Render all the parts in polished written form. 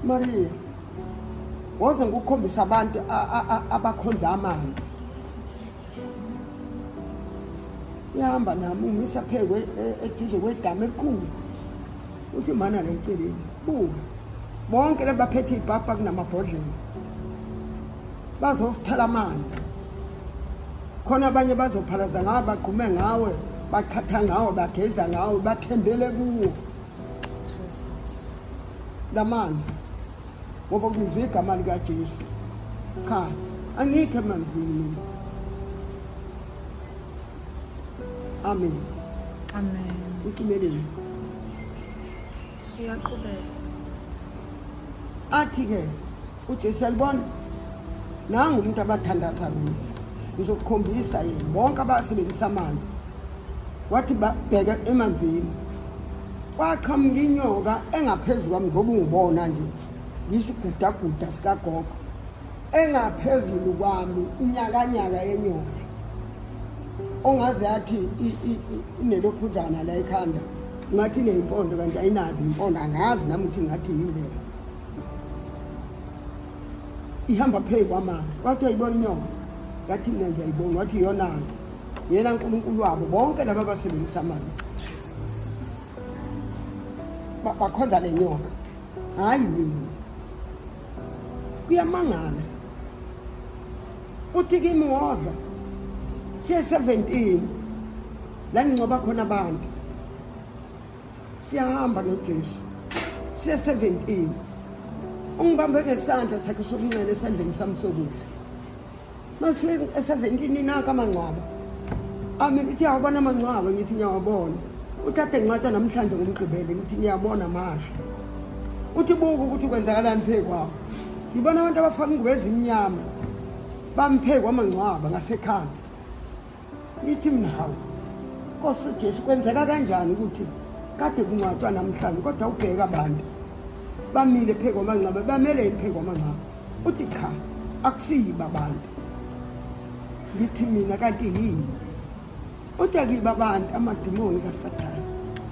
Maria, woze ngikukhombisa abantu abakhonza amanzi. Uyahamba nami ungisa phekwe eduze kwedamu elikhulu. Uthi mana la eceleni, buka. Bonke laba baphethe ibhapha kunamabhodlela. Bazothala amanzi. Khona abanye bazophalaza ngawe, bagqume ngawe, bachatha ngawe, bageza ngawe, bathembele kuwo. Jesus. Lamanzi. Ngoba kubizwa igama likaJesu. Cha, angikho emanzini mina. Amen. Amen. Ucimeleni. Iyaqhubeka. Athi ke uJesu alibona nangu umuntu abathandaza kuye. Ngizokukhombisa yena bonke abasebenzisa amanzi. Wathi babheke emanzini. Kwaqhamuka inyoka engaphezu kwami njengoba ungibona nje. Ngisigudaguda sikagogo. Engaphezulu kwami inyakanyaka yenyoka. Ongaze athi inelokhuzana la ekhanda. Ngathi ineyimpondo kanti ayinazo impondo angazi nami ukuthi ngathi yini leyo. Ihamba phezu kwamanzi. Wathi uyayibona inyoka? Ngathi mina ngiyayibona. Wathi iyona-ke. Yena uNkulunkulu wabo bonke laba abasebenzisa amanzi. Jesus. Bakhonza le nyoka. Hayi mina. Kuyamangala. Uthi kimi woza. Siye 17. La ningcoba khona abantu. Siyahamba noJesu. Siye 17. Ungibambe ngesandla sakhe sokunxele esandleni sami sokudla. Mase e-17 nanka amangcwaba. Amen uthi uyawabona amangcwaba ngithi ngiyawabona. Uthathe ngcwatsha namhlanje ngomgqibelo ngithi ngiyabona masha. Uthi buka ukuthi kwenzakalani phezu kwawo. Ngibona abantu abafaka ingubo ezimnyama bamphe kwamangcwaba ngasekhanda. Ngithi mina hawu Nkosi Jesu kwenzeka kanjani ukuthi kade kungcwatshwa namhlanje kodwa ubheka abantu bamile phezu kwamangcwaba bamele yini phezu kwamangcwaba uthi cha akusiyiba abantu ngithi mina kanti yini uthi akiba abantu amadimoni kaSathane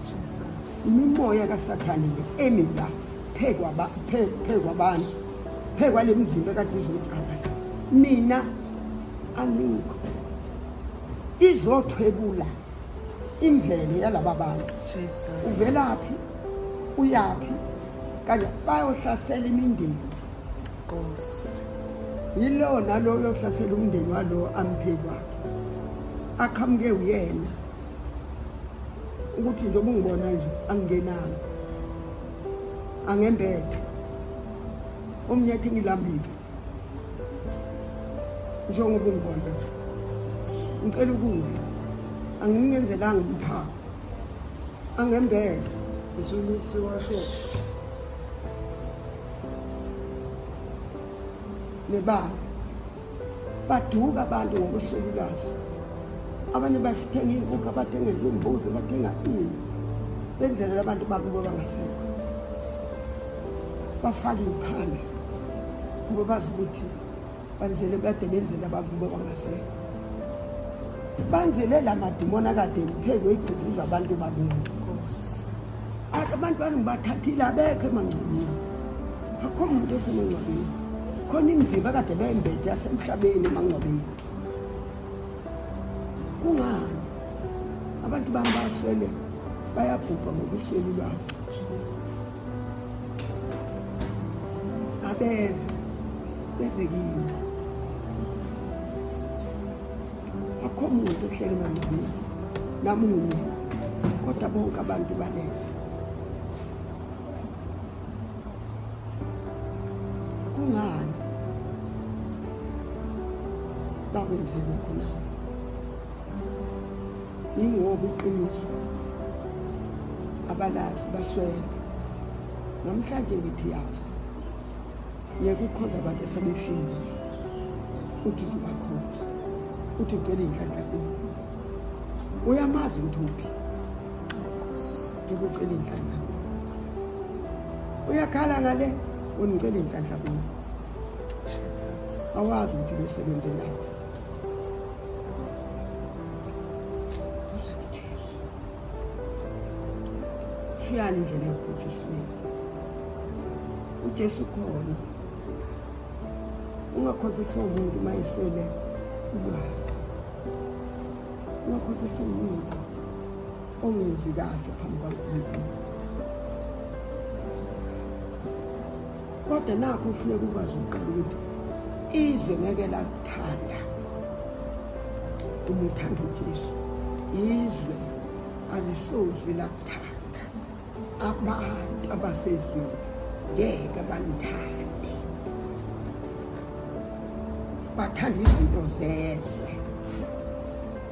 Jesus. Imimoya kaSathane le emi la phe kwabantu phe kwale mzimba ekade izotshala mina angikho izothwebula imvelo yalaba bantu. Jesus. Uvelaphi uyaphi kanye bayohlasela imindeni. Nkosi. Yilowo nalowo uyohlasela umndeni walowo amphe kwakhe aqhamuke uyena ukuthi njengoba ungibona nje angingenanga angembethe omunye athi ngilambile njengoba ungibona nje ngicela ukudla angingenzelanga umphako angembethe Nsuku nebala baduka abantu ngokuswela ulwazi abanye bathenga iy'nkukhu abathenga izimbuzi bathenga ini benzelela abantu bakubo bangasekho bafake iy'phandle ngoba bazi ukuthi banzele bade benzele abakubo bangasekho banzele la madimoni akade mphekwe iduduza abantu bakubo Abantu ngibathathile abekho emangcwabeni. Akukho muntu osemangcwabeni. Khona imizimba kade beyembethe yasemhlabeni emangcwabeni. Kungani? Abantu bami baswele bayabhubha ngokuswela ulwazi. Jesus. Abeze beze kimi. Akukho muntu ohlele emangcwabeni namunye kodwa bonke abantu balele. Kungani bakwenze lokhu na? Yingoba iqiniso abalazi baswele. Namhlanje ngithi yazi yeka ukukhonza abantu esebefile uthi uzobakhonza uthi ucela iy'nhlanhla kubo uyamazi ukuthi uphi njengoba ucela iy'nhlanhla kubo uyakhala ngale unicela iy'nhlanhla kubo awazi ukuthi besebenzelaphi usakujesu shiyani indlela yokubhujisiweyo. UJesu khona. Ungakhohlisa umuntu uma eswele ulwazi. Ungakhohlisa umuntu ongenzi kahle phambi kwaNkulunkulu. Kodwa nakho ufuneka ukwazi ukuqala ukuthi izwe ngeke lakuthanda uma uthanda uJesu. Izwe alisoze lakuthanda. Abantu abasezweni ngeke banithande. Bathanda izinto zezwe.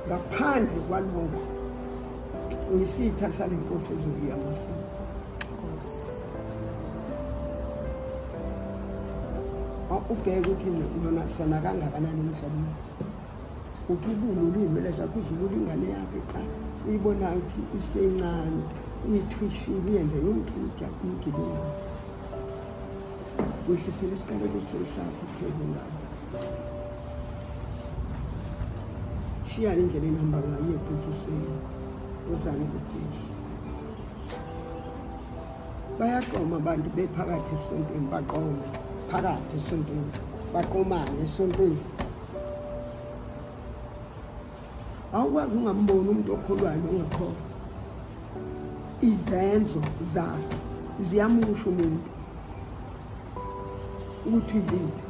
Ngaphandle kwalokho uyisitha sale nkosi ezobuya masinya. Nkosi. Ubheke ukuthi nona sona kangakanani emhlabeni. Uthi ubulula iy'nwele zakho uzulula ingane yakhe cha uyibonayo ukuthi isencane uyithwishile uyenze yonke umgibe wayo. Wehlisela isiqalekiso sakho phezu ngayo. Shiyani indlela enihamba ngayo iye ekubhujisweni. Wozani kuJesu. Bayaqoma abantu bephakathi esontweni baqome phakathi esontweni baqomane esontweni. Awukwazi ungamboni umuntu okholwayo nongakholwa. Izenzo zakhe ziyamusho umuntu ukuthi iliphi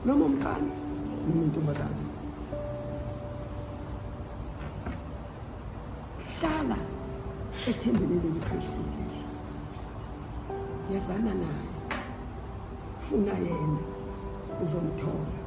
noma umfana noma intombazane. Hlala ethembeni likaKristu Jesu. Yazana naye. Funa yena uzomthola.